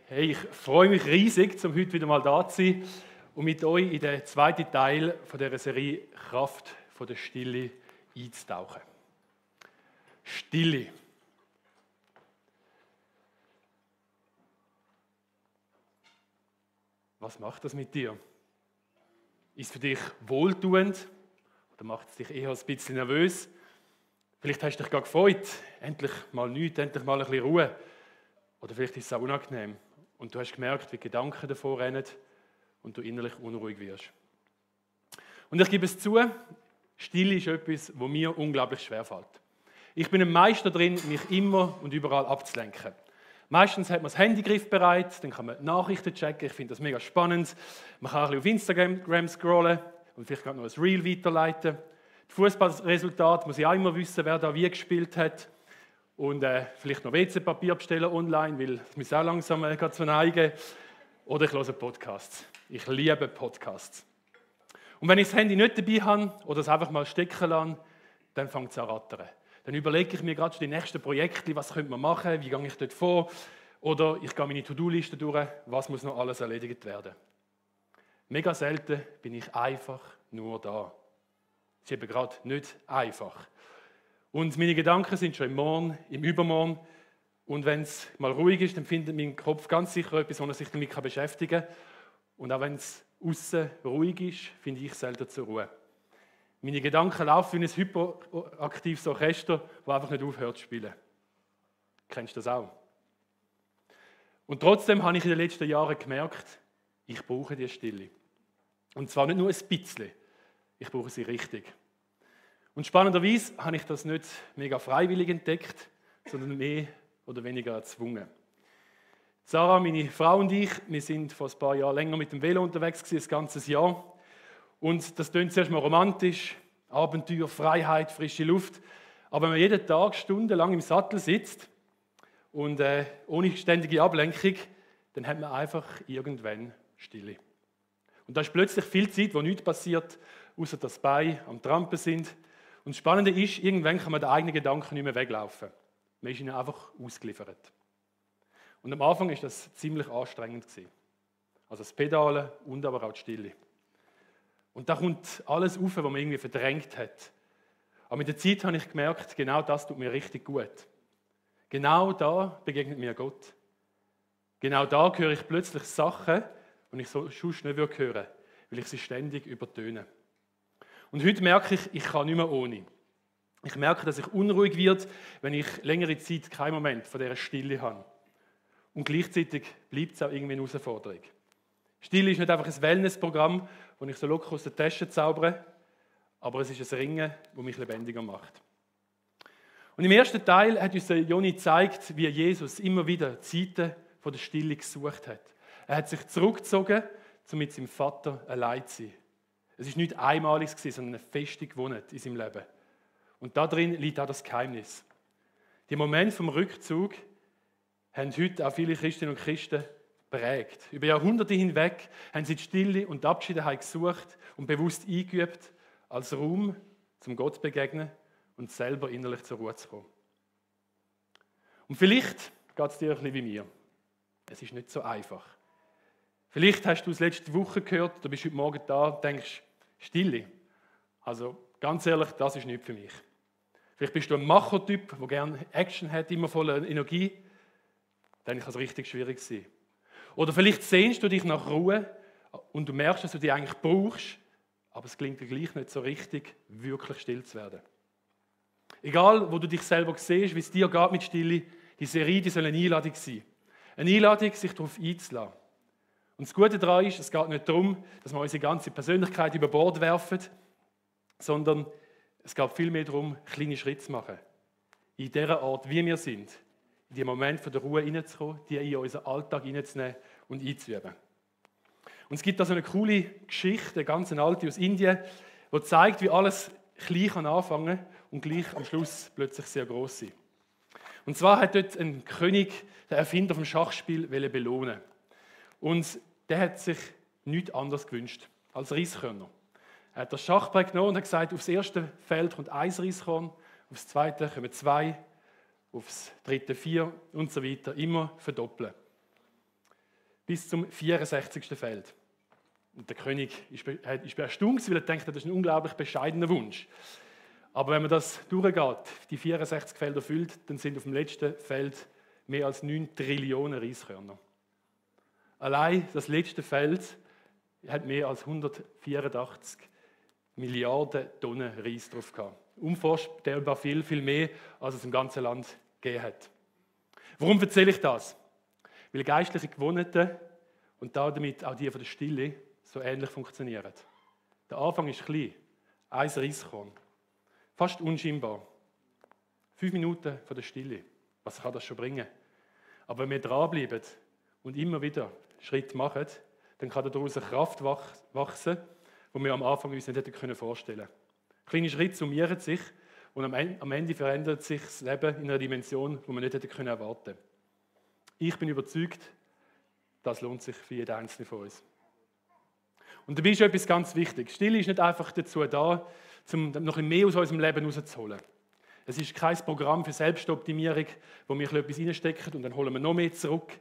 Hey, ich freue mich riesig, um heute wieder mal da zu sein und mit euch in den zweiten Teil von dieser Serie Kraft von der Stille einzutauchen. Stille. Was macht das mit dir? Ist es für dich wohltuend oder macht es dich eher ein bisschen nervös? Vielleicht hast du dich gerade gefreut, endlich mal nichts, endlich mal ein bisschen Ruhe. Oder vielleicht ist es auch unangenehm und du hast gemerkt, wie die Gedanken davor rennen und du innerlich unruhig wirst. Und ich gebe es zu, Stille ist etwas, was mir unglaublich schwerfällt. Ich bin ein Meister drin, mich immer und überall abzulenken. Meistens hat man das Handy griffbereit, dann kann man Nachrichten checken, ich finde das mega spannend. Man kann ein bisschen auf Instagram scrollen und vielleicht gerade noch ein Reel weiterleiten. Das Fußballresultat muss ich auch immer wissen, wer da wie gespielt hat. Und vielleicht noch WC-Papier bestellen online, weil es muss auch langsam zu neigen. Oder ich höre Podcasts. Ich liebe Podcasts. Und wenn ich das Handy nicht dabei habe oder es einfach mal stecken lasse, dann fängt es an zu rattern. Dann überlege ich mir gerade schon die nächsten Projekte, was könnte man machen, wie gehe ich dort vor. Oder ich gehe meine To-Do-Liste durch, was muss noch alles erledigt werden. Mega selten bin ich einfach nur da. Es ist eben gerade nicht einfach. Und meine Gedanken sind schon im Morgen, im Übermorgen. Und wenn es mal ruhig ist, dann findet mein Kopf ganz sicher etwas, wo er sich damit beschäftigen kann. Und auch wenn es außen ruhig ist, finde ich selten zur Ruhe. Meine Gedanken laufen wie ein hyperaktives Orchester, das einfach nicht aufhört zu spielen. Kennst du das auch? Und trotzdem habe ich in den letzten Jahren gemerkt, ich brauche die Stille. Und zwar nicht nur ein bisschen, ich brauche sie richtig. Und spannenderweise habe ich das nicht mega freiwillig entdeckt, sondern mehr oder weniger erzwungen. Sarah, meine Frau und ich, wir sind vor ein paar Jahren länger mit dem Velo unterwegs gewesen, ein ganzes Jahr. Und das klingt zuerst mal romantisch, Abenteuer, Freiheit, frische Luft. Aber wenn man jeden Tag stundenlang im Sattel sitzt und ohne ständige Ablenkung, dann hat man einfach irgendwann Stille. Und da ist plötzlich viel Zeit, wo nichts passiert, außer dass die Beine am Trampen sind. Und das Spannende ist, irgendwann kann man den eigenen Gedanken nicht mehr weglaufen. Man ist ihnen einfach ausgeliefert. Und am Anfang war das ziemlich anstrengend. Also das Pedalen und aber auch die Stille. Und da kommt alles auf, was man irgendwie verdrängt hat. Aber mit der Zeit habe ich gemerkt, genau das tut mir richtig gut. Genau da begegnet mir Gott. Genau da höre ich plötzlich Sachen, die ich sonst nicht hören würde, weil ich sie ständig übertöne. Und heute merke ich, ich kann nicht mehr ohne. Ich merke, dass ich unruhig werde, wenn ich längere Zeit keinen Moment von dieser Stille habe. Und gleichzeitig bleibt es auch irgendwie eine Herausforderung. Stille ist nicht einfach ein Wellnessprogramm, das ich so locker aus der Tasche zaubere, aber es ist ein Ringen, das mich lebendiger macht. Und im ersten Teil hat uns Joni gezeigt, wie Jesus immer wieder Zeiten von der Stille gesucht hat. Er hat sich zurückgezogen, um mit seinem Vater allein zu sein. Es war nicht einmalig, sondern eine feste Gewohnheit in seinem Leben. Und darin liegt auch das Geheimnis. Die Momente vom Rückzug haben heute auch viele Christinnen und Christen prägt. Über Jahrhunderte hinweg haben sie die Stille und die Abschiedenheit gesucht und bewusst eingeübt, als Raum zum Gott zu begegnen und selber innerlich zur Ruhe zu kommen. Und vielleicht geht es dir ein bisschen wie mir. Es ist nicht so einfach. Vielleicht hast du es letzte Woche gehört, du bist heute Morgen da und denkst, Stille. Also ganz ehrlich, das ist nicht für mich. Vielleicht bist du ein Macher-Typ, der gerne Action hat, immer voller Energie. Dann kann es richtig schwierig sein. Oder vielleicht sehnst du dich nach Ruhe und du merkst, dass du die eigentlich brauchst, aber es gelingt dir gleich nicht so richtig, wirklich still zu werden. Egal, wo du dich selber siehst, wie es dir geht mit Stille, die Serie, die soll eine Einladung sein. Eine Einladung, sich darauf einzulassen. Und das Gute daran ist, es geht nicht darum, dass wir unsere ganze Persönlichkeit über Bord werfen, sondern es geht vielmehr darum, kleine Schritte zu machen. In dieser Art, wie wir sind, in die Momente der Ruhe hineinzukommen, die in unseren Alltag hineinzunehmen und einzuüben. Und es gibt da so eine coole Geschichte, eine ganz alte aus Indien, die zeigt, wie alles klein anfangen kann und gleich am Schluss plötzlich sehr groß sein. Und zwar hat dort ein König, der Erfinder vom Schachspiel, belohnen. Und der hat sich nichts anderes gewünscht als Reiskörner. Er hat das Schachbrett genommen und hat gesagt, aufs erste Feld kommt 1 Reiskorn, aufs zweite kommen 2, aufs dritte 4 und so weiter, immer verdoppeln. bis zum 64. Feld. Und der König ist erstaunt, weil er denkt, das ist ein unglaublich bescheidener Wunsch. Aber wenn man das durchgeht, die 64 Felder füllt, dann sind auf dem letzten Feld mehr als 9 Trillionen Reiskörner. Allein das letzte Feld hat mehr als 184 Milliarden Tonnen Reis drauf gehabt. Unvorstellbar viel, viel mehr, als es im ganzen Land gegeben hat. Warum erzähle ich das? Weil geistliche Gewohnheiten und damit auch die von der Stille so ähnlich funktionieren. Der Anfang ist klein, ein Reiskorn, fast unscheinbar. 5 Minuten von der Stille, was kann das schon bringen? Aber wenn wir dranbleiben und immer wieder Schritt machen, dann kann daraus eine Kraft wachsen, die wir am Anfang uns nicht hätten vorstellen können. Kleine Schritte summieren sich und am Ende verändert sich das Leben in einer Dimension, die wir nicht hätten erwarten können. Ich bin überzeugt, das lohnt sich für jeden Einzelnen von uns. Und dabei ist etwas ganz wichtig. Stille ist nicht einfach dazu da, um noch ein bisschen mehr aus unserem Leben rauszuholen. Es ist kein Programm für Selbstoptimierung, wo wir etwas reinstecken und dann holen wir noch mehr zurück.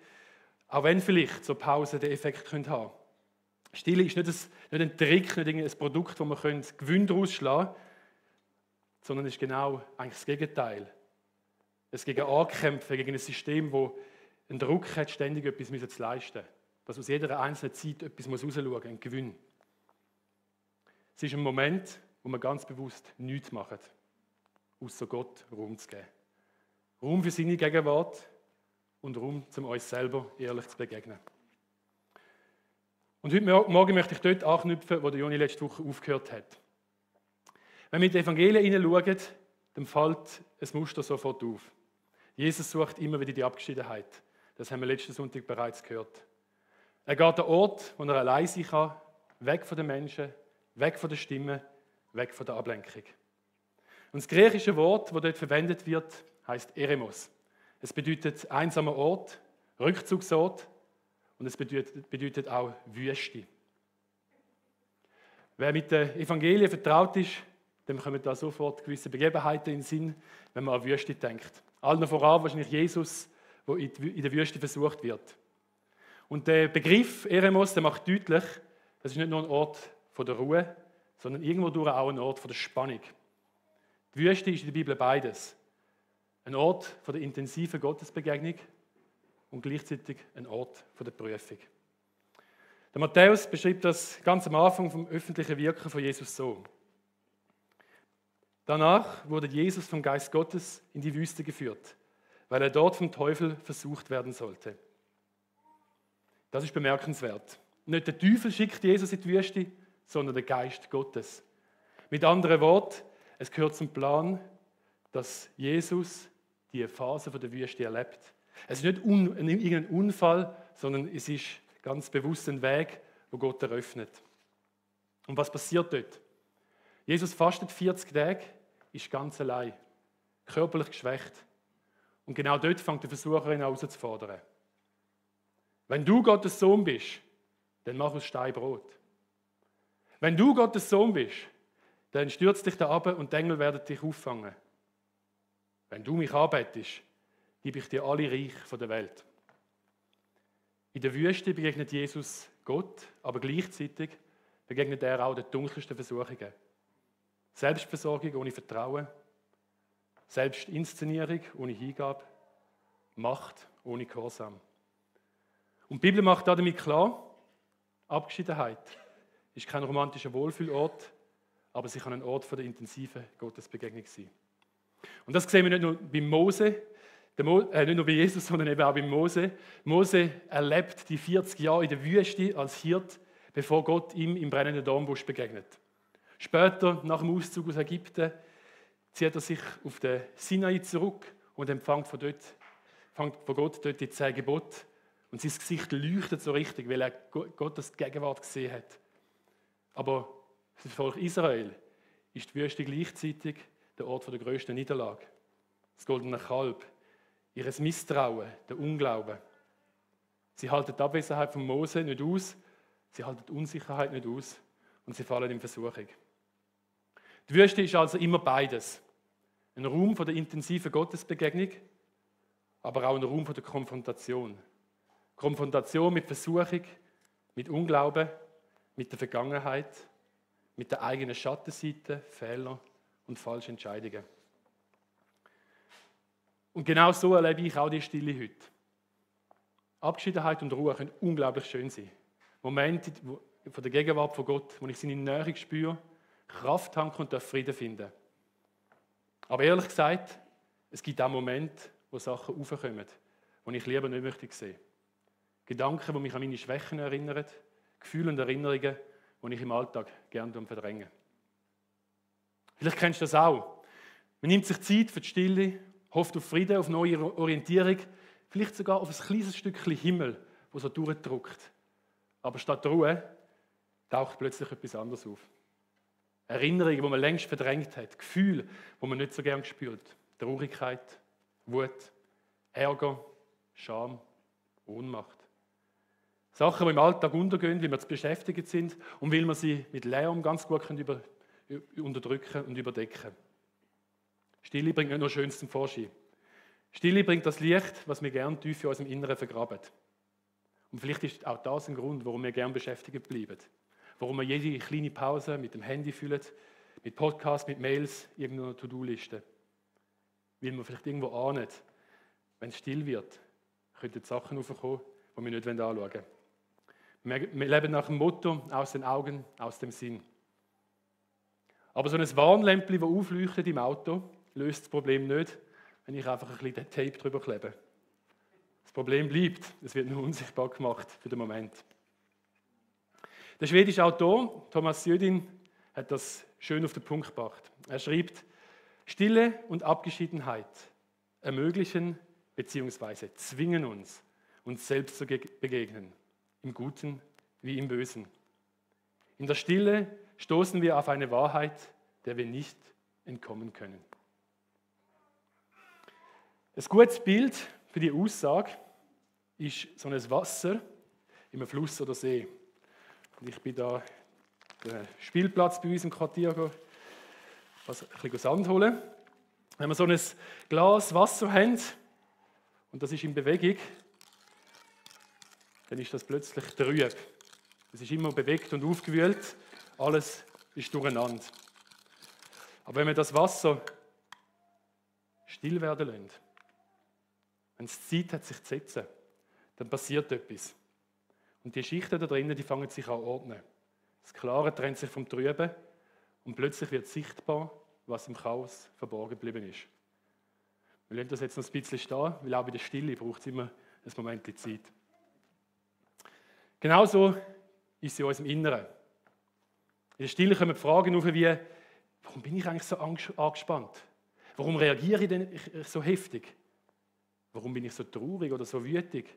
Auch wenn vielleicht so Pausen den Effekt haben können. Stille ist nicht ein Trick, nicht ein Produkt, wo wir Gewinn daraus schlagen können, sondern es ist genau eigentlich das Gegenteil. Es gegen Ankämpfen, gegen ein System, das einen Druck hat, ständig etwas zu leisten. Dass aus jeder einzelnen Zeit etwas rausschauen muss, ein Gewinn. Es ist ein Moment, wo wir ganz bewusst nichts machen, außer Gott Raum zu geben. Raum für seine Gegenwart und Raum, um uns selber ehrlich zu begegnen. Und heute Morgen möchte ich dort anknüpfen, wo der Joni letzte Woche aufgehört hat. Wenn wir in die Evangelien hineinschauen, dann fällt ein Muster sofort auf. Jesus sucht immer wieder die Abgeschiedenheit. Das haben wir letzten Sonntag bereits gehört. Er geht an den Ort, wo er allein sein kann, weg von den Menschen, weg von der Stimme, weg von der Ablenkung. Und das griechische Wort, das dort verwendet wird, heißt Eremos. Es bedeutet einsamer Ort, Rückzugsort und es bedeutet auch Wüste. Wer mit den Evangelien vertraut ist, dem kommen da sofort gewisse Begebenheiten in den Sinn, wenn man an Wüste denkt. Allen voran wahrscheinlich Jesus, der in der Wüste versucht wird. Und der Begriff Eremos, der macht deutlich, das ist nicht nur ein Ort der Ruhe, sondern irgendwo durch auch ein Ort der Spannung. Die Wüste ist in der Bibel beides. Ein Ort der intensiven Gottesbegegnung und gleichzeitig ein Ort der Prüfung. Der Matthäus beschreibt das ganz am Anfang vom öffentlichen Wirken von Jesus so. Danach wurde Jesus vom Geist Gottes in die Wüste geführt, weil er dort vom Teufel versucht werden sollte. Das ist bemerkenswert. Nicht der Teufel schickt Jesus in die Wüste, sondern der Geist Gottes. Mit anderen Worten, es gehört zum Plan, dass Jesus die Phase der Wüste erlebt. Es ist nicht irgendein Unfall, sondern es ist ganz bewusst ein Weg, wo Gott eröffnet. Und was passiert dort? Jesus fastet 40 Tage, ist ganz allein, körperlich geschwächt. Und genau dort fängt der Versucher ihn herauszufordern. Wenn du Gottes Sohn bist, dann mach aus Stein Brot. Wenn du Gottes Sohn bist, dann stürz dich da runter und die Engel werden dich auffangen. Wenn du mich anbetest, gebe ich dir alle Reiche der Welt. In der Wüste begegnet Jesus Gott, aber gleichzeitig begegnet er auch den dunkelsten Versuchungen. Selbstversorgung ohne Vertrauen, Selbstinszenierung ohne Hingabe, Macht ohne Gehorsam. Und die Bibel macht damit klar, Abgeschiedenheit ist kein romantischer Wohlfühlort, aber sie kann ein Ort der intensiven Gottesbegegnung sein. Und das sehen wir nicht nur bei Mose, nicht nur bei Jesus, sondern eben auch bei Mose. Mose erlebt die 40 Jahre in der Wüste als Hirt, bevor Gott ihm im brennenden Dornbusch begegnet. Später, nach dem Auszug aus Ägypten, zieht er sich auf den Sinai zurück und empfängt von Gott dort die 10 Gebote. Und sein Gesicht leuchtet so richtig, weil er Gottes Gegenwart gesehen hat. Aber für das Volk Israel ist die Wüste gleichzeitig der Ort der grössten Niederlage. Das goldene Kalb, ihr Misstrauen, der Unglauben. Sie halten die Abwesenheit von Mose nicht aus, sie halten die Unsicherheit nicht aus und sie fallen in Versuchung. Die Wüste ist also immer beides. Ein Raum der intensiven Gottesbegegnung, aber auch ein Raum der Konfrontation. Konfrontation mit Versuchung, mit Unglauben, mit der Vergangenheit, mit der eigenen Schattenseite, Fehler und falsche Entscheidungen. Und genau so erlebe ich auch die Stille heute. Abgeschiedenheit und Ruhe können unglaublich schön sein. Momente von der Gegenwart von Gott, wo ich seine Nähe spüre, Kraft tanken und Frieden finden. Aber ehrlich gesagt, es gibt auch Momente, wo Sachen aufkommen, die ich lieber nicht möchte sehen. Gedanken, die mich an meine Schwächen erinnern, Gefühle und Erinnerungen, die ich im Alltag gerne verdränge. Vielleicht kennst du das auch. Man nimmt sich Zeit für die Stille, hofft auf Frieden, auf neue Orientierung, vielleicht sogar auf ein kleines Stückchen Himmel, das so durchdrückt. Aber statt Ruhe taucht plötzlich etwas anderes auf. Erinnerungen, die man längst verdrängt hat, Gefühle, die man nicht so gern spürt. Traurigkeit, Wut, Ärger, Scham, Ohnmacht. Sachen, die im Alltag untergehen, weil wir zu beschäftigt sind und weil wir sie mit Lärm ganz gut unterdrücken und überdecken. Stille bringt nicht nur Schönes zum Vorschein. Stille bringt das Licht, was wir gerne tief in unserem Inneren vergraben. Und vielleicht ist auch das ein Grund, warum wir gerne beschäftigt bleiben. Warum wir jede kleine Pause mit dem Handy füllen, mit Podcasts, mit Mails, irgendeiner To-Do-Liste. Weil wir vielleicht irgendwo ahnen, wenn es still wird, könnten Sachen aufkommen, die wir nicht anschauen wollen. Wir leben nach dem Motto, aus den Augen, aus dem Sinn. Aber so ein Warnlämpchen, das aufleuchtet im Auto, löst das Problem nicht, wenn ich einfach ein bisschen Tape drüber klebe. Das Problem bleibt, es wird nur unsichtbar gemacht für den Moment. Der schwedische Autor Thomas Jödin hat das schön auf den Punkt gebracht. Er schreibt, Stille und Abgeschiedenheit ermöglichen bzw. zwingen uns selbst zu begegnen, im Guten wie im Bösen. In der Stille stoßen wir auf eine Wahrheit, der wir nicht entkommen können. Ein gutes Bild für die Aussage ist so ein Wasser in einem Fluss oder See. Und ich bin da den Spielplatz bei uns im Quartier ein bisschen Sand holen. Wenn wir so ein Glas Wasser haben und das ist in Bewegung, dann ist das plötzlich trüb. Es ist immer bewegt und aufgewühlt, alles ist durcheinander. Aber wenn wir das Wasser still werden lassen, wenn es Zeit hat, sich zu setzen, dann passiert etwas. Und die Schichten da drinnen, die fangen sich an ordnen. Das Klare trennt sich vom Trüben und plötzlich wird sichtbar, was im Chaos verborgen geblieben ist. Wir lassen das jetzt noch ein bisschen stehen, weil auch bei der Stille braucht es immer ein Moment Zeit. Genauso ist es in unserem Inneren. In der Stille kommen Fragen auf wie, warum bin ich eigentlich so angespannt? Warum reagiere ich denn so heftig? Warum bin ich so traurig oder so wütig?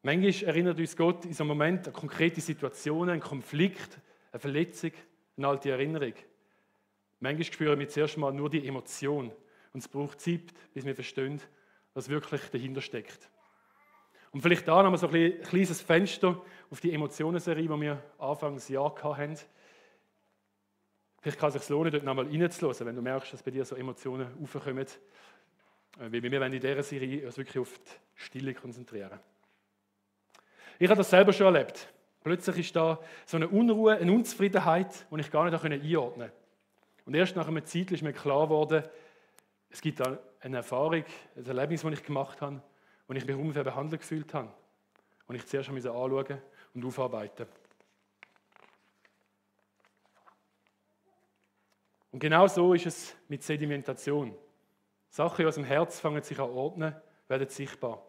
Manchmal erinnert uns Gott in so einem Moment an konkrete Situationen, einen Konflikt, eine Verletzung, eine alte Erinnerung. Manchmal spüren wir zuerst mal nur die Emotion und es braucht Zeit, bis wir verstehen, was wirklich dahinter steckt. Und vielleicht da nochmal so ein kleines Fenster auf die Emotionenserie, die wir Anfang des Jahres hatten. Vielleicht kann es sich lohnen, dort nochmal reinzuhören, wenn du merkst, dass bei dir so Emotionen aufkommen. Weil wir wollen in dieser Serie uns wirklich auf die Stille konzentrieren. Ich habe das selber schon erlebt. Plötzlich ist da so eine Unruhe, eine Unzufriedenheit, die ich gar nicht einordnen konnte. Und erst nach einer Zeit ist mir klar geworden, es gibt da eine Erfahrung, ein Erlebnis, das ich gemacht habe, wo ich mich unfair behandelt gefühlt habe. Und ich zuerst anschauen und aufarbeiten. Und genau so ist es mit Sedimentation. Sachen aus dem Herz fangen sich an ordnen, werden sichtbar.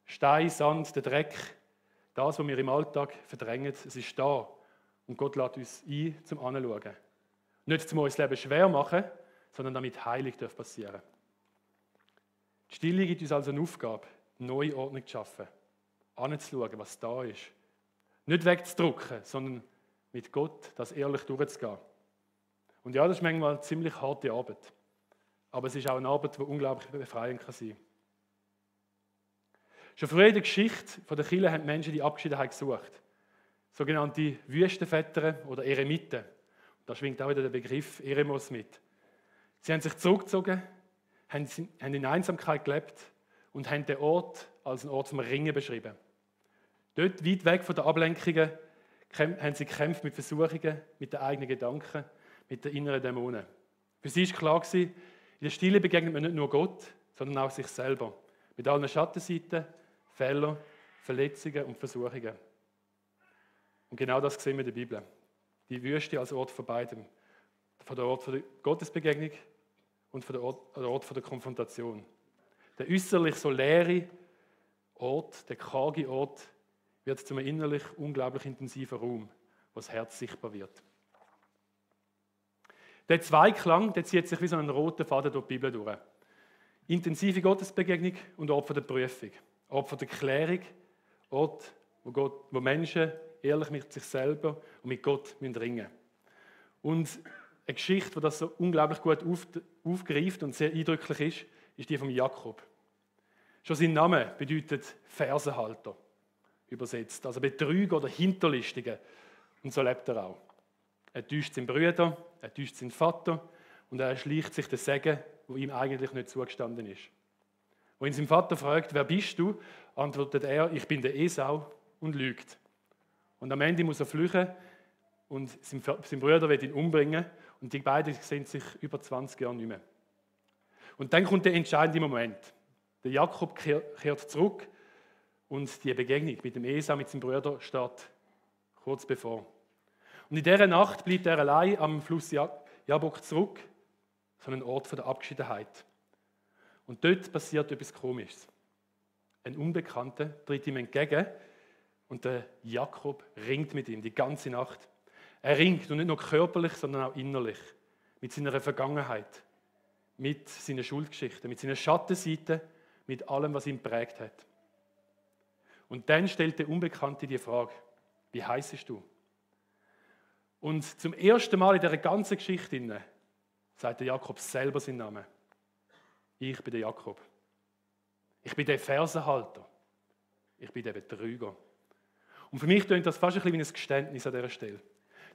Stein, Sand, der Dreck, das, was wir im Alltag verdrängen, es ist da. Und Gott lädt uns ein, zum Anschauen. Nicht zum uns das Leben schwer machen, sondern damit Heilung passieren darf. Die Stille gibt uns also eine Aufgabe, eine neue Ordnung zu schaffen, anzuschauen, was da ist. Nicht wegzudrücken, sondern mit Gott das ehrlich durchzugehen. Und ja, das ist manchmal eine ziemlich harte Arbeit. Aber es ist auch eine Arbeit, die unglaublich befreiend sein kann. Schon früher in der Geschichte der Kirche haben die Menschen die Abgeschiedenheit gesucht. Sogenannte Wüstenväter oder Eremiten. Da schwingt auch wieder der Begriff Eremos mit. Sie haben sich zurückgezogen, haben in Einsamkeit gelebt und haben den Ort als einen Ort vom Ringen beschrieben. Dort, weit weg von den Ablenkungen, haben sie gekämpft mit Versuchungen, mit den eigenen Gedanken, mit den inneren Dämonen. Für sie war klar, in der Stille begegnet man nicht nur Gott, sondern auch sich selber. Mit allen Schattenseiten, Fehlern, Verletzungen und Versuchungen. Und genau das sehen wir in der Bibel. Die Wüste als Ort von beidem. Von der Ort der Gottesbegegnung und von der Ort der Konfrontation. Der äußerlich so leere Ort, der karge Ort, wird zu einem innerlich unglaublich intensiven Raum, wo das Herz sichtbar wird. Der Zweiklang, der zieht sich wie so einen roten Faden durch die Bibel durch. Intensive Gottesbegegnung und Ort der Prüfung. Ort der Klärung, Ort, wo Menschen ehrlich mit sich selber und mit Gott ringen müssen. Und eine Geschichte, die das so unglaublich gut aufgreift und sehr eindrücklich ist die von Jakob. Schon sein Name bedeutet Fersenhalter, übersetzt, also Betrüger oder Hinterlistige. Und so lebt er auch. Er täuscht seinen Bruder, er täuscht seinen Vater und er erschleicht sich den Segen, der ihm eigentlich nicht zugestanden ist. Wo ihn sein Vater fragt, wer bist du, antwortet er, ich bin der Esau und lügt. Und am Ende muss er flüchten und sein Bruder will ihn umbringen und die beiden sehen sich über 20 Jahre nicht mehr. Und dann kommt der entscheidende Moment. Der Jakob kehrt zurück und die Begegnung mit dem Esau, mit seinem Bruder, steht kurz bevor. Und in dieser Nacht bleibt er allein am Fluss Jabok zurück, so ein Ort der Abgeschiedenheit. Und dort passiert etwas Komisches. Ein Unbekannter tritt ihm entgegen und der Jakob ringt mit ihm die ganze Nacht. Er ringt, und nicht nur körperlich, sondern auch innerlich, mit seiner Vergangenheit, mit seinen Schuldgeschichten, mit seinen Schattenseiten, mit allem, was ihn prägt hat. Und dann stellt der Unbekannte die Frage, wie heisst du? Und zum ersten Mal in dieser ganzen Geschichte sagt der Jakob selber seinen Namen. Ich bin der Jakob. Ich bin der Fersenhalter. Ich bin der Betrüger. Und für mich klingt das fast ein bisschen wie ein Geständnis an dieser Stelle.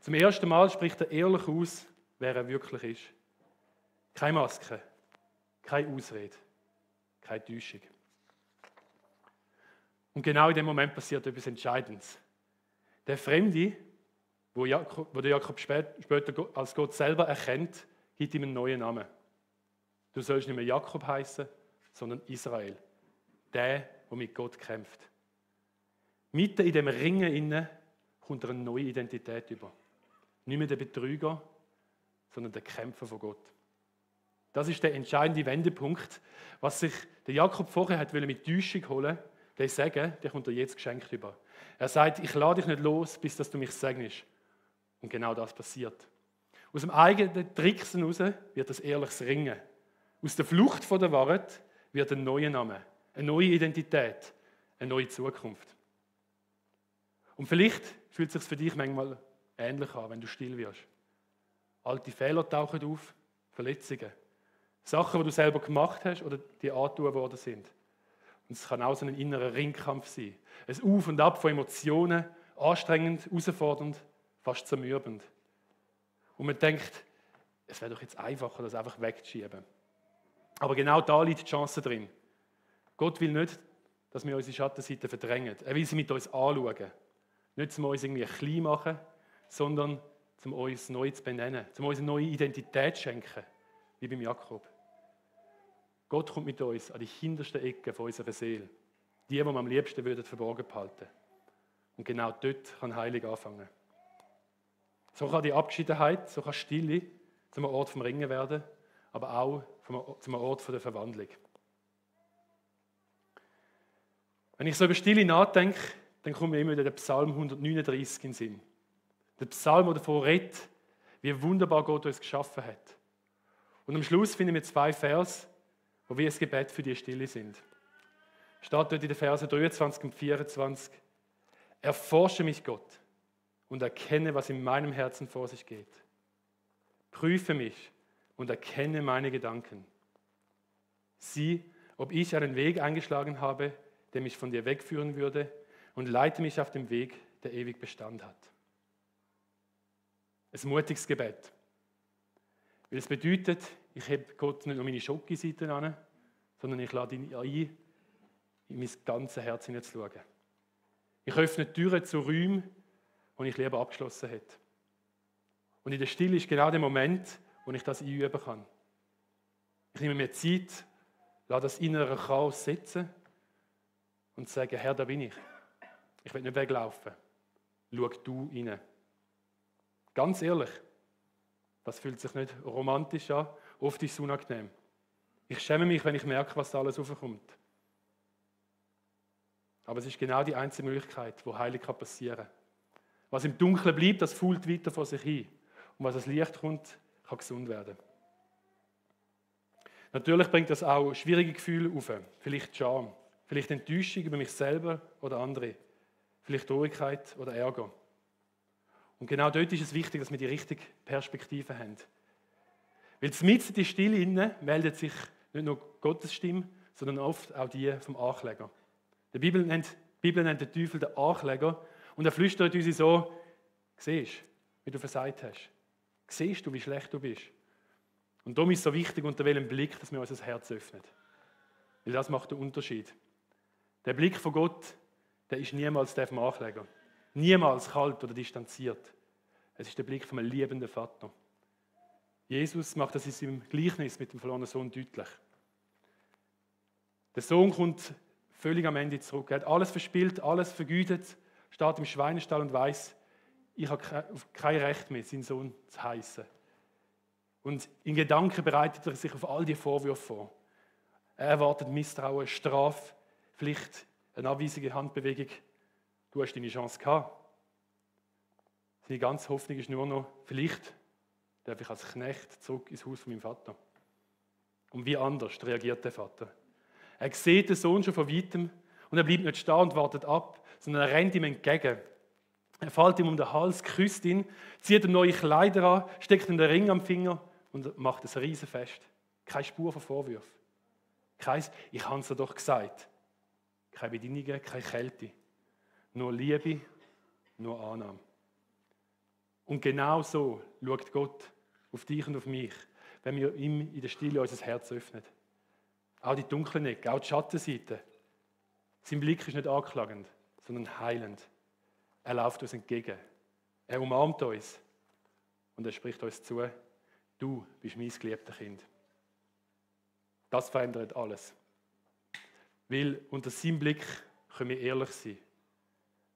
Zum ersten Mal spricht er ehrlich aus, wer er wirklich ist. Keine Maske, keine Ausrede, keine Täuschung. Und genau in dem Moment passiert etwas Entscheidendes. Der Fremde, wo der Jakob später als Gott selber erkennt, gibt ihm einen neuen Namen. Du sollst nicht mehr Jakob heißen, sondern Israel. Der mit Gott kämpft. Mitten in dem Ringen inne kommt er eine neue Identität über. Nicht mehr der Betrüger, sondern der Kämpfer von Gott. Das ist der entscheidende Wendepunkt, was sich der Jakob vorher hat mit Täuschung holen, der Segen, der kommt er jetzt geschenkt über. Er sagt, ich lade dich nicht los, bis dass du mich segnest. Und genau das passiert. Aus dem eigenen Tricksen heraus wird das ehrliches Ringen. Aus der Flucht von der Wahrheit wird ein neuer Name, eine neue Identität, eine neue Zukunft. Und vielleicht fühlt es sich für dich manchmal ähnlich an, wenn du still wirst. Alte Fehler tauchen auf, Verletzungen. Sachen, die du selber gemacht hast oder die angetan worden sind. Und es kann auch so ein innerer Ringkampf sein. Ein Auf und Ab von Emotionen, anstrengend, herausfordernd, fast zermürbend. Und man denkt, es wäre doch jetzt einfacher, das einfach wegzuschieben. Aber genau da liegt die Chance drin. Gott will nicht, dass wir unsere Schattenseiten verdrängen. Er will sie mit uns anschauen. Nicht, um uns irgendwie klein machen, sondern um uns neu zu benennen, um uns eine neue Identität zu schenken, wie beim Jakob. Gott kommt mit uns an die hintersten Ecken von unserer Seele. Die wir am liebsten verborgen behalten würden. Und genau dort kann Heilung anfangen. So kann die Abgeschiedenheit, so kann Stille zum Ort vom Ringen werden, aber auch zum Ort der Verwandlung. Wenn ich so über Stille nachdenke, dann kommt mir immer wieder der Psalm 139 in den Sinn. Der Psalm, der davon redet, wie wunderbar Gott uns geschaffen hat. Und am Schluss finden wir 2 Vers, die wie ein Gebet für die Stille sind. Steht dort in den Versen 23 und 24. Erforsche mich, Gott, und erkenne, was in meinem Herzen vor sich geht. Prüfe mich und erkenne meine Gedanken. Sieh, ob ich einen Weg eingeschlagen habe, der mich von dir wegführen würde, und leite mich auf dem Weg, der ewig Bestand hat. Ein mutiges Gebet. Weil es bedeutet, ich habe Gott nicht nur meine Schokoseiten an, sondern ich lade ihn ein, in mein ganzes Herz hineinzuschauen. Ich öffne Türen zu Räumen, die ich lieber abgeschlossen hätte. Und in der Stille ist genau der Moment, wo ich das einüben kann. Ich nehme mir Zeit, lasse das innere Chaos setzen und sage, Herr, da bin ich. Ich will nicht weglaufen. Schau du rein. Ganz ehrlich, das fühlt sich nicht romantisch an, oft ist es unangenehm. Ich schäme mich, wenn ich merke, was da alles raufkommt. Aber es ist genau die einzige Möglichkeit, wo Heilung passieren kann. Was im Dunkeln bleibt, das fault weiter vor sich hin. Und was als Licht kommt, kann gesund werden. Natürlich bringt das auch schwierige Gefühle auf. Vielleicht Scham, vielleicht Enttäuschung über mich selber oder andere, vielleicht Traurigkeit oder Ärger. Und genau dort ist es wichtig, dass wir die richtige Perspektive haben. Weil mitten in die Stille innen meldet sich nicht nur Gottes Stimme, sondern oft auch die vom Ankläger. Die Bibel nennt den Teufel den Ankläger und er flüstert uns so, siehst du, wie du versagt hast? Siehst du, wie schlecht du bist? Und darum ist es so wichtig, unter welchem Blick, dass wir unser Herz öffnen. Weil das macht den Unterschied. Der Blick von Gott, der ist niemals der vom Ankläger. Niemals kalt oder distanziert. Es ist der Blick von einem liebenden Vater. Jesus macht das in seinem Gleichnis mit dem verlorenen Sohn deutlich. Der Sohn kommt völlig am Ende zurück. Er hat alles verspielt, alles vergütet, steht im Schweinestall und weiß, ich habe kein Recht mehr, seinen Sohn zu heißen. Und in Gedanken bereitet er sich auf all die Vorwürfe vor. Er erwartet Misstrauen, Strafe, vielleicht eine abweisende Handbewegung. Du hast deine Chance gehabt. Seine ganze Hoffnung ist nur noch, vielleicht darf ich als Knecht zurück ins Haus von meinem Vater. Und wie anders reagiert der Vater? Er sieht den Sohn schon von weitem und er bleibt nicht stehen und wartet ab, sondern er rennt ihm entgegen. Er fällt ihm um den Hals, küsst ihn, zieht ihm neue Kleider an, steckt ihm den Ring am Finger und macht ein Riesenfest. Keine Spur von Vorwürfen. Ich habe es dir doch gesagt. Keine Bedingungen, keine Kälte. Nur Liebe, nur Annahme. Und genau so schaut Gott auf dich und auf mich, wenn wir ihm in der Stille unser Herz öffnen. Auch die dunklen Ecken, auch die Schattenseite. Sein Blick ist nicht anklagend, sondern heilend. Er läuft uns entgegen. Er umarmt uns und er spricht uns zu, du bist mein geliebtes Kind. Das verändert alles. Weil unter seinem Blick können wir ehrlich sein.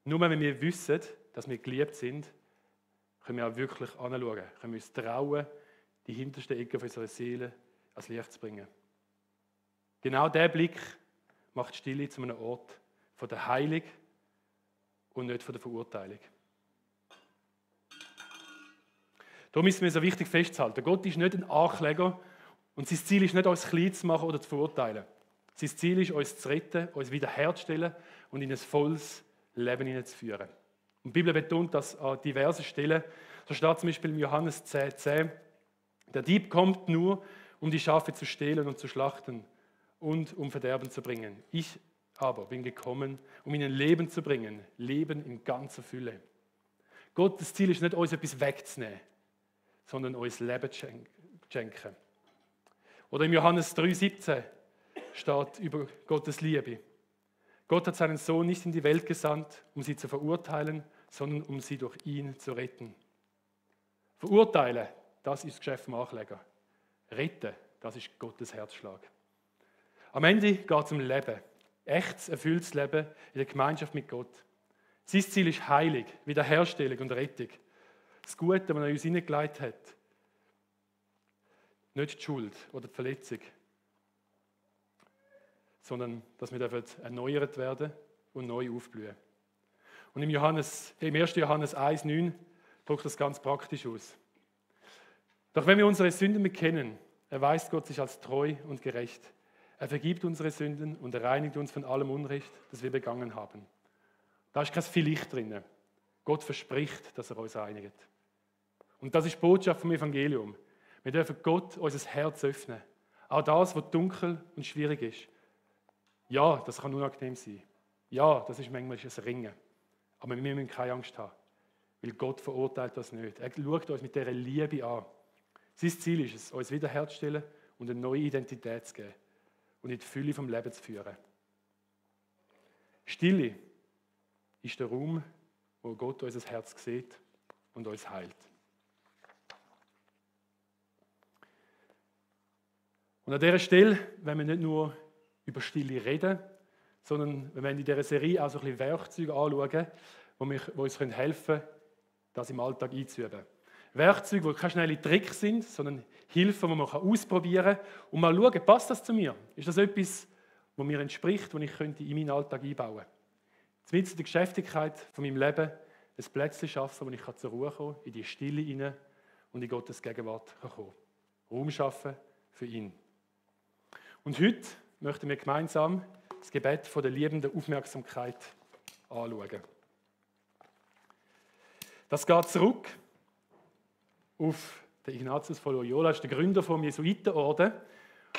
Nur wenn wir wissen, dass wir geliebt sind, können wir auch wirklich anschauen, können wir uns trauen, die hintersten Ecken unserer Seele ans Licht zu bringen. Genau dieser Blick macht die Stille zu einem Ort von der Heilung und nicht von der Verurteilung. Darum ist es mir so wichtig festzuhalten, Gott ist nicht ein Ankläger und sein Ziel ist nicht, uns klein zu machen oder zu verurteilen. Sein Ziel ist, uns zu retten, uns wiederherzustellen und in ein volles Leben hineinzuführen. Und die Bibel betont das an diversen Stellen. So steht zum Beispiel in Johannes 10,10: Der Dieb kommt nur, um die Schafe zu stehlen und zu schlachten und um Verderben zu bringen. Ich aber bin gekommen, um ihnen Leben zu bringen, Leben in ganzer Fülle. Gottes Ziel ist nicht, uns etwas wegzunehmen, sondern uns Leben zu schenken. Oder im Johannes 3,17 steht über Gottes Liebe. Gott hat seinen Sohn nicht in die Welt gesandt, um sie zu verurteilen, sondern um sie durch ihn zu retten. Verurteilen, das ist das Geschäft vom Ankläger. Retten, das ist Gottes Herzschlag. Am Ende geht es um Leben. Echtes, erfülltes Leben in der Gemeinschaft mit Gott. Sein Ziel ist Heilung, Wiederherstellung und Rettung. Das Gute, das er in uns hineingelegt hat. Nicht die Schuld oder die Verletzung, sondern dass wir erneuert werden und neu aufblühen. Und im 1. Johannes 1,9 drückt das ganz praktisch aus. Doch wenn wir unsere Sünden bekennen, erweist Gott sich als treu und gerecht. Er vergibt unsere Sünden und er reinigt uns von allem Unrecht, das wir begangen haben. Da ist kein Vielleicht drin. Gott verspricht, dass er uns reinigt. Und das ist die Botschaft vom Evangelium. Wir dürfen Gott unser Herz öffnen. Auch das, was dunkel und schwierig ist. Ja, das kann unangenehm sein. Ja, das ist manchmal ein Ringen. Aber wir müssen keine Angst haben. Weil Gott verurteilt das nicht. Er schaut uns mit dieser Liebe an. Sein Ziel ist es, uns wiederherzustellen und eine neue Identität zu geben. Und in die Fülle vom Leben zu führen. Stille ist der Raum, wo Gott unser Herz sieht und uns heilt. Und an dieser Stelle wollen wir nicht nur über Stille reden, sondern wir wollen in dieser Serie auch so ein bisschen Werkzeuge anschauen, die uns helfen können, das im Alltag einzuüben. Werkzeuge, die keine schnellen Tricks sind, sondern Hilfen, die man ausprobieren kann und mal schauen, passt das zu mir? Ist das etwas, was mir entspricht, was ich in meinen Alltag einbauen könnte? Mitten in der Geschäftigkeit von meinem Leben ein Plätzchen schaffen, wo ich zur Ruhe kommen kann, in die Stille hinein und in Gottes Gegenwart kommen kann. Raum schaffen für ihn. Und heute möchten wir gemeinsam das Gebet von der liebenden Aufmerksamkeit anschauen. Das geht zurück auf den Ignatius von Loyola, das ist der Gründer vom Jesuitenorden.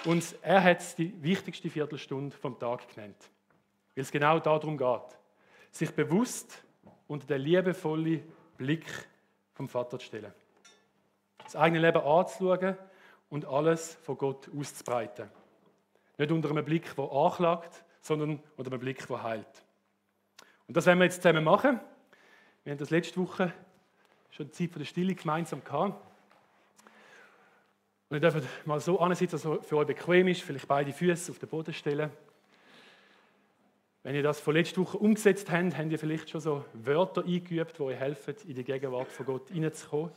Und er hat die wichtigste Viertelstunde vom Tag genannt. Weil es genau darum geht, sich bewusst unter den liebevollen Blick vom Vater zu stellen. Das eigene Leben anzuschauen und alles von Gott auszubreiten. Nicht unter einem Blick, der anklagt, sondern unter einem Blick, der heilt. Und das werden wir jetzt zusammen machen. Wir haben das letzte Woche schon die Zeit der Stille gemeinsam gehabt. Und ihr dürft mal so ansitzen, dass es für euch bequem ist, vielleicht beide Füße auf den Boden stellen. Wenn ihr das von letzter Woche umgesetzt habt, habt ihr vielleicht schon so Wörter eingeübt, die euch helfen, in die Gegenwart von Gott hineinzukommen.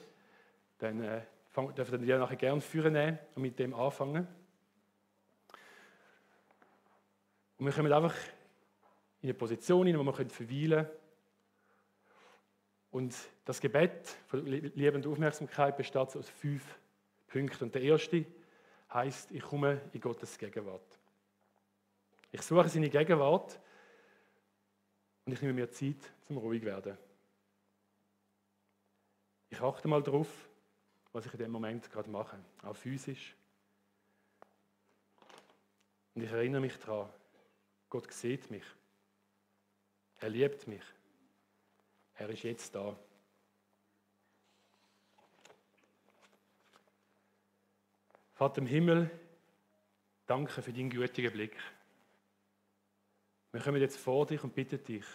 Dann dürft ihr die nachher gerne vornehmen und mit dem anfangen. Und wir kommen einfach in eine Position hinein, wo wir verweilen können. Und das Gebet von liebender Aufmerksamkeit besteht aus 5 Punkten. Und der erste heisst, ich komme in Gottes Gegenwart. Ich suche seine Gegenwart und ich nehme mir Zeit, zum ruhig werden. Ich achte mal darauf, was ich in dem Moment gerade mache, auch physisch. Und ich erinnere mich daran, Gott sieht mich. Er liebt mich. Er ist jetzt da. Vater im Himmel, danke für deinen gütigen Blick. Wir kommen jetzt vor dich und bitten dich,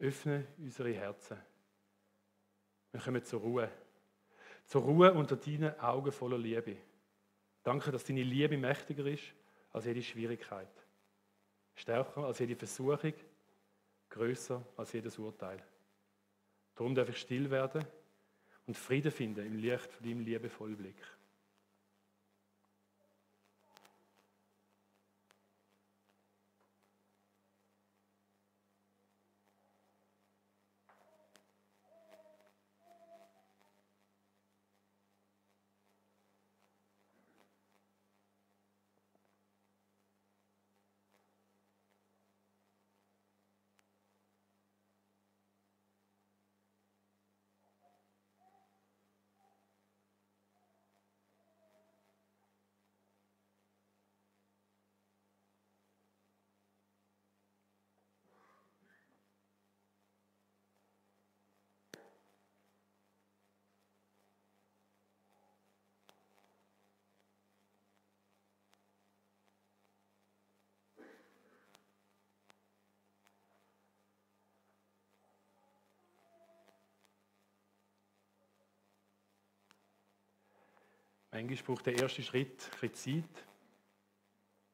öffne unsere Herzen. Wir kommen zur Ruhe unter deinen Augen voller Liebe. Danke, dass deine Liebe mächtiger ist als jede Schwierigkeit, stärker als jede Versuchung, grösser als jedes Urteil. Darum darf ich still werden und Frieden finden im Licht von deinem liebevollen Blick. Manchmal braucht der erste Schritt ein bisschen Zeit,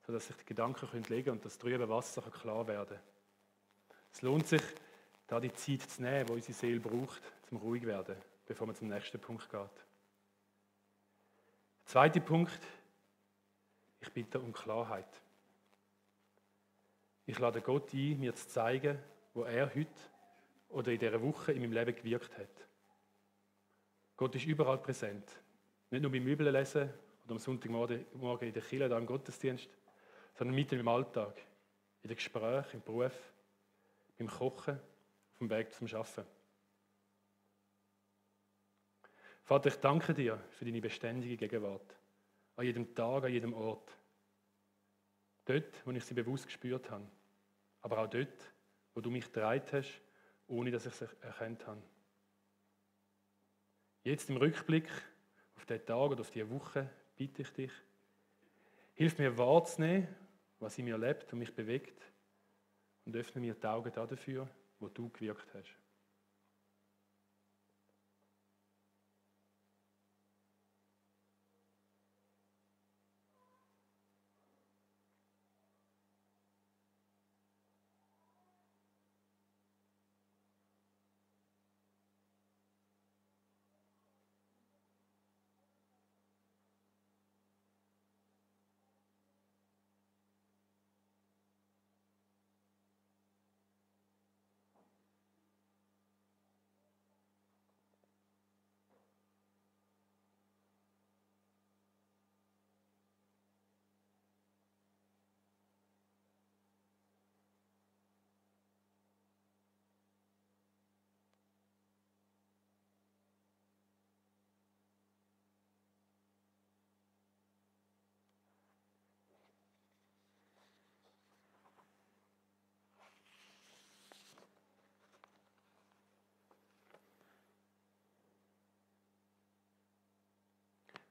sodass sich die Gedanken legen können und das trübe Wasser klar werden kann. Es lohnt sich, da die Zeit zu nehmen, die unsere Seele braucht, zum ruhig werden, bevor man zum nächsten Punkt geht. Der zweite Punkt, ich bitte um Klarheit. Ich lade Gott ein, mir zu zeigen, wo er heute oder in dieser Woche in meinem Leben gewirkt hat. Gott ist überall präsent. Nicht nur beim Bibellesen oder am Sonntagmorgen in der Kirche, da im Gottesdienst, sondern mitten im Alltag, in den Gesprächen, im Beruf, beim Kochen, auf dem Weg zum Arbeiten. Vater, ich danke dir für deine beständige Gegenwart. An jedem Tag, an jedem Ort. Dort, wo ich sie bewusst gespürt habe. Aber auch dort, wo du mich getragen hast, ohne dass ich sie erkannt habe. Jetzt im Rückblick auf diesen Tag oder auf diese Woche bitte ich dich, hilf mir wahrzunehmen, was in mir lebt und mich bewegt und öffne mir die Augen dafür, wo du gewirkt hast.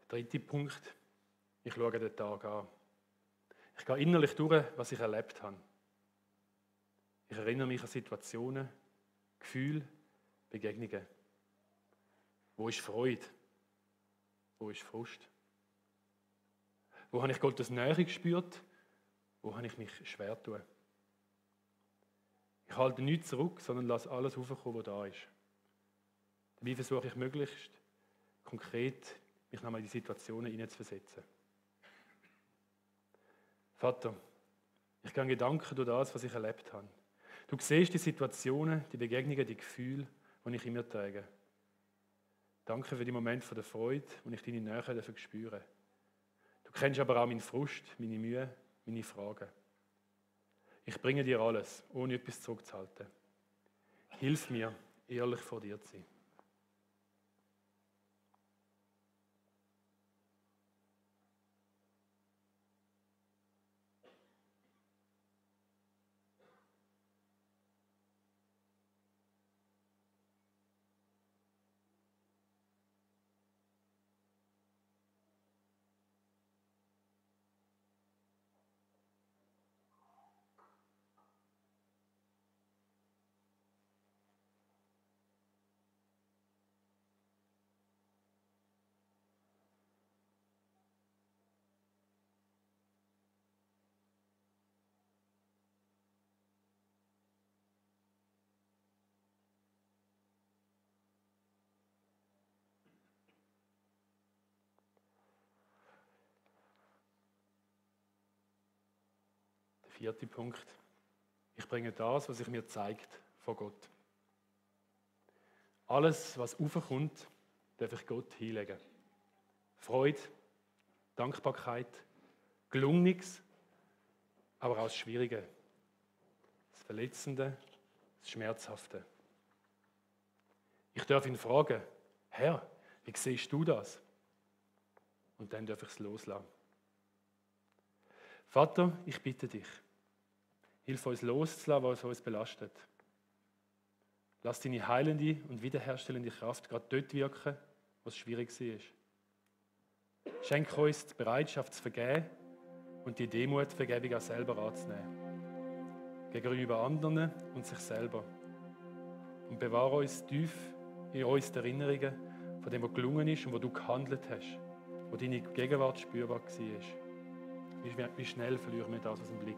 Dritter Punkt, ich schaue den Tag an. Ich gehe innerlich durch, was ich erlebt habe. Ich erinnere mich an Situationen, Gefühle, Begegnungen. Wo ist Freude? Wo ist Frust? Wo habe ich Gottes Nähe gespürt? Wo habe ich mich schwer getan? Ich halte nichts zurück, sondern lasse alles raufkommen, was da ist. Dabei versuche ich möglichst konkret, mich nochmal in die Situationen hineinzuversetzen. Vater, ich gehe in Gedanken durch das, was ich erlebt habe. Du siehst die Situationen, die Begegnungen, die Gefühle, die ich in mir trage. Danke für die Momente der Freude, wo ich deine Nähe spüren darf. Du kennst aber auch meinen Frust, meine Mühe, meine Fragen. Ich bringe dir alles, ohne etwas zurückzuhalten. Hilf mir, ehrlich vor dir zu sein. Der vierte Punkt. Ich bringe das, was sich mir zeigt, vor Gott. Alles, was aufkommt, darf ich Gott hinlegen. Freude, Dankbarkeit, Gelungenes, aber auch das Schwierige, das Verletzende, das Schmerzhafte. Ich darf ihn fragen, Herr, wie siehst du das? Und dann darf ich es loslassen. Vater, ich bitte dich, hilf uns loszulassen, was uns belastet. Lass deine heilende und wiederherstellende Kraft gerade dort wirken, was schwierig war. Schenk uns die Bereitschaft zu vergeben und die Demut, Vergebung auch selber anzunehmen. Gegenüber anderen und sich selber. Und bewahre uns tief in uns die Erinnerungen von dem, was gelungen ist und wo du gehandelt hast, wo deine Gegenwart spürbar war. Wie schnell verlieren wir das aus dem Blick?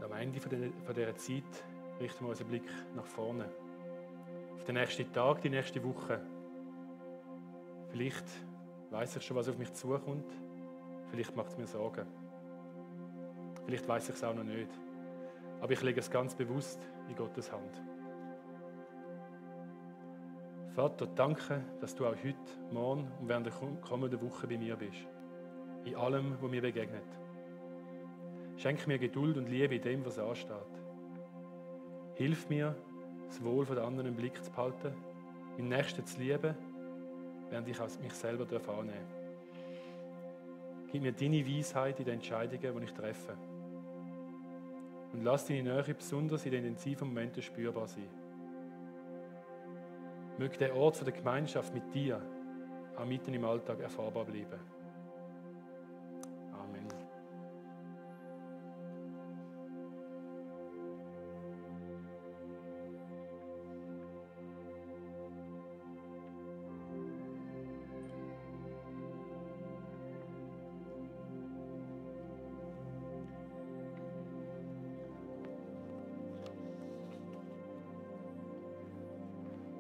am Ende von dieser Zeit richten wir unseren Blick nach vorne. Auf den nächsten Tag, die nächste Woche. Vielleicht weiss ich schon, was auf mich zukommt. Vielleicht macht es mir Sorgen. Vielleicht weiss ich es auch noch nicht. Aber ich lege es ganz bewusst in Gottes Hand. Vater, danke, dass du auch heute, morgen und während der kommenden Woche bei mir bist. In allem, was mir begegnet. Schenk mir Geduld und Liebe in dem, was ansteht. Hilf mir, das Wohl der anderen im Blick zu behalten, meinen Nächsten zu lieben, während ich mich selber annehmen darf. Gib mir deine Weisheit in den Entscheidungen, die ich treffe. Und lass deine Nähe besonders in den intensiven Momenten spürbar sein. Möge der Ort der Gemeinschaft mit dir auch mitten im Alltag erfahrbar bleiben.